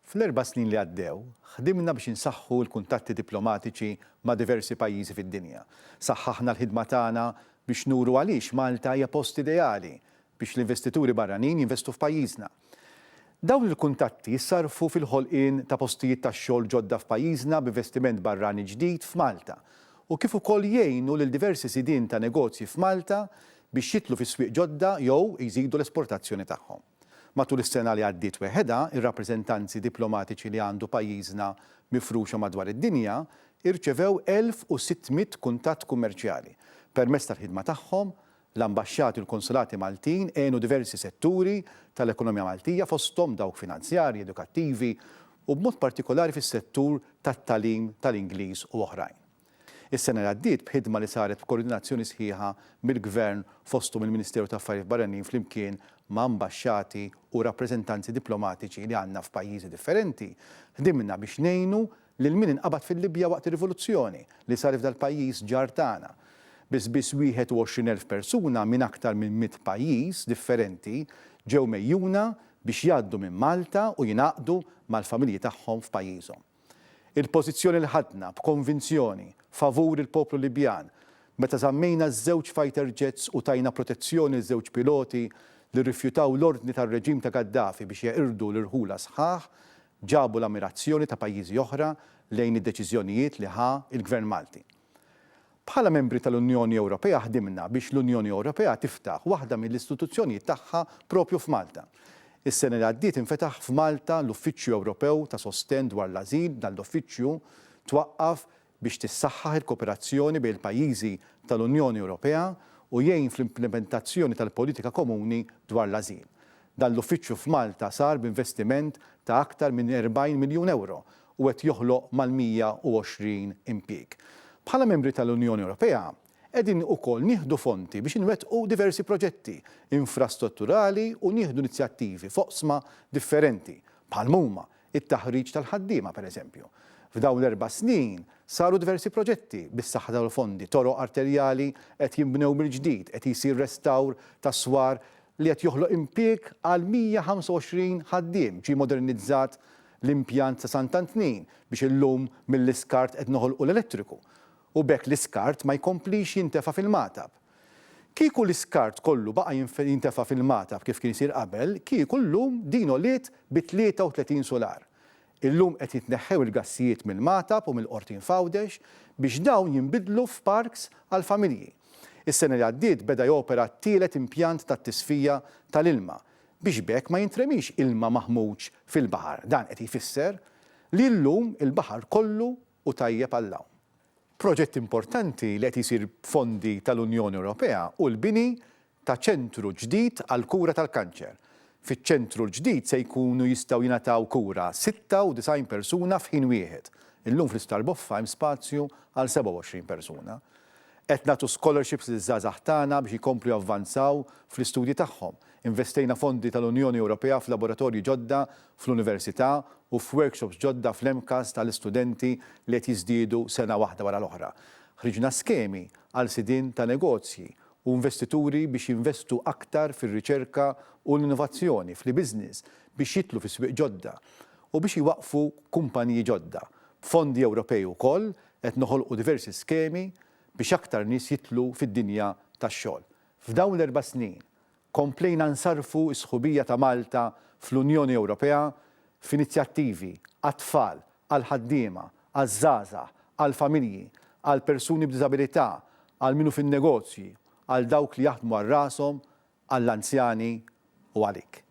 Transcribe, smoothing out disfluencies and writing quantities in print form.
Fl-erba' snin li għaddew, ħdimna biex insaħħu l-kuntatti diplomatiċi ma' diversi pajjiżi fid-dinja. Saħħaħna l-ħidma tagħna biex nuru għaliex Malta hija post ideali biex l-investituri barranin jinvestu f'pajjiżna. Dawn il-kuntatti ssarrfu fil-ħolqien ta' postijiet tax-xogħol ġodda f'pajjiżna b'investiment barrani ġdid f'Malta u kif ukoll jgħinu lil diversi sidien ta' negozji f'Malta biex jidħlu fi swieq ġodda jew jżidu l-esportazzjoni tagħhom. Matul is-sena li għaddiet weħedha, ir-rappreżentanzi diplomatiċi li għandu pajjiżna mifruxa madwar id-dinja irċevew 1,600 kuntatt kummerċjali. Permezz tal-ħidma tagħhom, l-ambaxxati u l-konsulati Maltin għenu diversi setturi tal-ekonomija Maltija fosthom dawk finanzjarji, edukattivi u b'mod partikolari fis-settur tat-tagħlim tal-Ingliż u oħrajn. Is-sena li għaddiet, b'ħidma li saret b'koordinazzjoni sħiħa mill-Gvern fosthom il-Ministeru ta' Affarijiet Barranin flimkien ma' ambaxxati u rappreżentanzi diplomatiċi li għandna f'pajjiżi differenti, ħdimna biex ngħinu lil min inqabad fil-Libja waqt ir-rivoluzzjoni li saret f'dal-pajjiż ġar tagħna. Biss biss 21,000 persuna minn aktar minn mitt pajjiż differenti ġew megħjuna biex jgħaddu minn Malta u jingħaqdu mal-familji tagħhom f'pajjiżhom. Il-pożizzjoni li ħadna b'konvinzjoni favur il-poplu Libjan meta żammejna ż-żewġ fighter jets u tajna protezzjoni liż-żewġ piloti li rrifjutaw l-ordni tar-reġim ta' Gaddafi biex jeqirdu l-irħula sħaħ ġabu l-ammirazzjoni ta' pajjiżi oħra lejn id-deċiżjonijiet li ħa l-Gvern Malti. Bħala membri tal-Unjoni Ewropea ħdimna biex l-Unjoni Ewropea tiftaħ waħda mill-istituzzjonijiet tagħha proprju f'Malta. Is-sena li għaddiet infetaħ f'Malta l-Uffiċċju Ewropew ta' Sostenn dwar l-Ażil Dan l-uffiċċju twaqqaf biex tissaħħaħ il-kooperazzjoni bejn il-pajjiżi tal-Unjoni Ewropea u jgħin fl-implimentazzjoni tal-politika komuni dwar l-ażil. Dan l-uffiċċju f'Malta sar b'investiment ta' aktar minn 40 miljun ewro u qed joħloq mal-120 impjieg. Bħala membri tal-Unjoni Ewropea, qegħdin ukoll nieħdu fonti biex inwettqu diversi proġetti infrastrutturali u nieħdu inizjattivi f'oqsma differenti, bħal m'huma t-taħriġ tal-ħaddiema pereżempju. F'dawn l-erba' snin saru diversi proġetti bis-saħħa tal-fondi, toroq arterjali qed jinbnew mill-ġdid, qed jsir restawr ta' swar li qed joħloq impjieg għal 125 ħaddiem, ġie modernizzat l-impjant ta' Sant'Antnin biex illum mill-iskart qed noħolqu l-elettriku u b'hekk l-iskart ma jkomplix jintefa' fil-magħtab. Kieku l-iskart kollu baqa' jintefa' fil-magħtab kif kien isir qabel, kieku llum din għoliet bi 33 sular. Illum qed jitneħħew il-gassijiet mill-Magħtab u mill-Qortin f'Għawdex biex dawn jinbidlu f'parks għall-familji. Is-sena li għaddiet beda jopera t-tielet impjant tat-tisfija tal-ilma biex b'hekk ma jintremix ilma maħmuġ fil-baħar. Dan qed jfisser li llum il-baħar kollu hu tajjeb għall-għawm. Proġett importanti li qed jsir b'fondi tal-Unjoni Ewropea hu l-bini ta' ċentru ġdid għall-kura tal-kanċer. Fiċ-ċentru l-ġdid se jkunu jistgħu jingħataw kura 96 persuna f'ħin wieħed. Illum fl-Isptar Boffa hemm spazju għal 27 persuna. Qed nagħtu scholarships liż-żgħażagħ tagħna biex jkomplu javvanzaw fl-istudji tagħhom. Investejna fondi tal-Unjoni Ewropea f'laboratorji ġodda fl-Università u f'workshops ġodda fl-MCAST għall-istudenti li qed jiżdiedu sena waħda wara l-oħra. Ħriġna skemi għal sidien ta' negozji u investituri biex jinvestu aktar fir-riċerka u l-innovazzjoni, fl-e-business, biex jidħlu fi swieq ġodda u biex jwaqqfu kumpaniji ġodda. B'fondi Ewropej ukoll qed noħolqu diversi skemi biex aktar nies jidħlu fid-dinja tax-xogħol. F'dawn l-erba' snin, komplejna nsarrfu s-sħubija ta' Malta fl-Unjoni Ewropea f'inizjattivi għat-tfal, għall-ħaddiema, għaż-żgħażagħ, għall-familji, għall-persuni b'diżabilità, għal min hu fin-negozji, għal dawk li jaħdmu għal rashom, għall-anzjani u għalik.